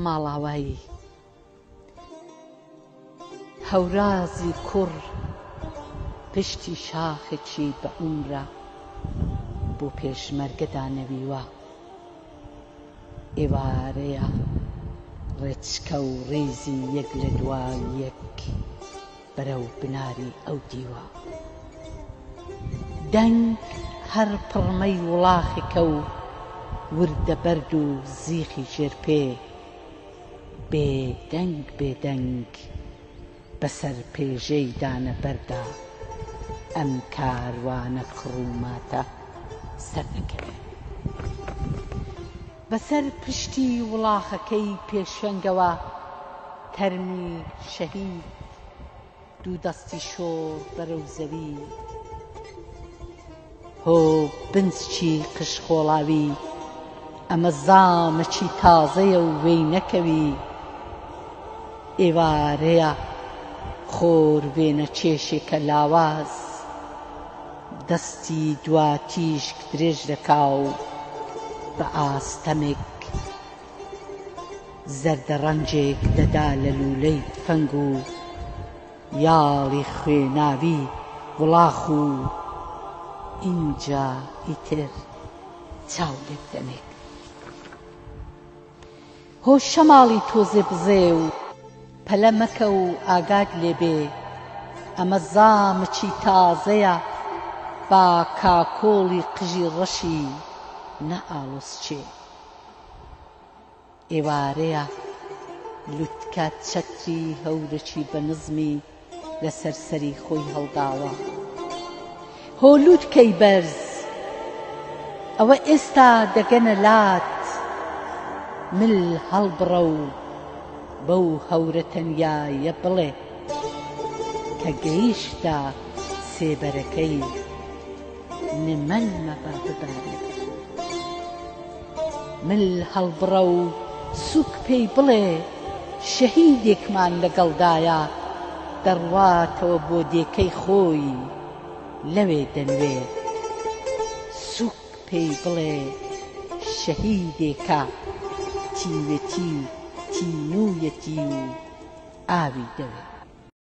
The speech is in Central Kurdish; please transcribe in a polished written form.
ماڵاوایی. هەورازی کوڕ پشتی شاخێکی بە عومرە بۆ پێشمەرگە دانەویوە. ئێوارەیە ڕێچکە و ڕیزی یەک لە دوای یەک بەرەو بناری ئەو دیوە. دەنگ هەر پڕمەی وڵاخێکە و وردە بەرد و زیخی ژێر پێ. بێ دەنگ بێ دەنگ بە سەر پێژەی دانە بەردا ئەم کاروانە کڕ و ماتە سەر دەکەوێ. بە سەر پشتی وڵاخەکەی پێشەنگەوە تەرمی شەهید دوو دەستی شۆڕ بەرەو زەوی. هۆ بنچکی قژ خۆڵاوی ئەمە زامەکی تازەیە و وێی نەکەوی ئێوارەیە خۆر وێنە کێشێکە لاواز دەستی دوا تیشک درێژ دەکا و بە ئاستەمێک زەردە ڕەنجێک دەدا لە لوولەی تفەنگ و یاڵی خوێناوی وڵاخ و ئینجا ئیتر چاو لێک دەنێک. هۆ شەماڵی تۆزێ بزێو پەلە مەکە و ئاگات لێ بێ ئەمە زامکی تازەیە با کاکۆڵی قژی ڕەشی نەئاڵۆسکێ. ئێوارەیە، لوتکە چەتری هەورەکی بە نزمی لەسەر سەری خۆی هەڵداوە. هۆ لوتکەی بەرز، ئەوە ئێستا دەگەنە لات، مل هەڵبڕە و بەو هەورە تەنیایە بڵێ کە گەیشتە سێبەرەکەی نمەنمە با ببارێ. مل هەڵبڕە و سوک پێی بڵێ شەهیدێکمان لەگەڵدایە دەڕواتەوە بۆ دێکەی خۆی لەوێ دەنوێ سوک پێی بڵێ شەهیدێکە تیوێتی و تینوویەتی و ئاوی دەوێ.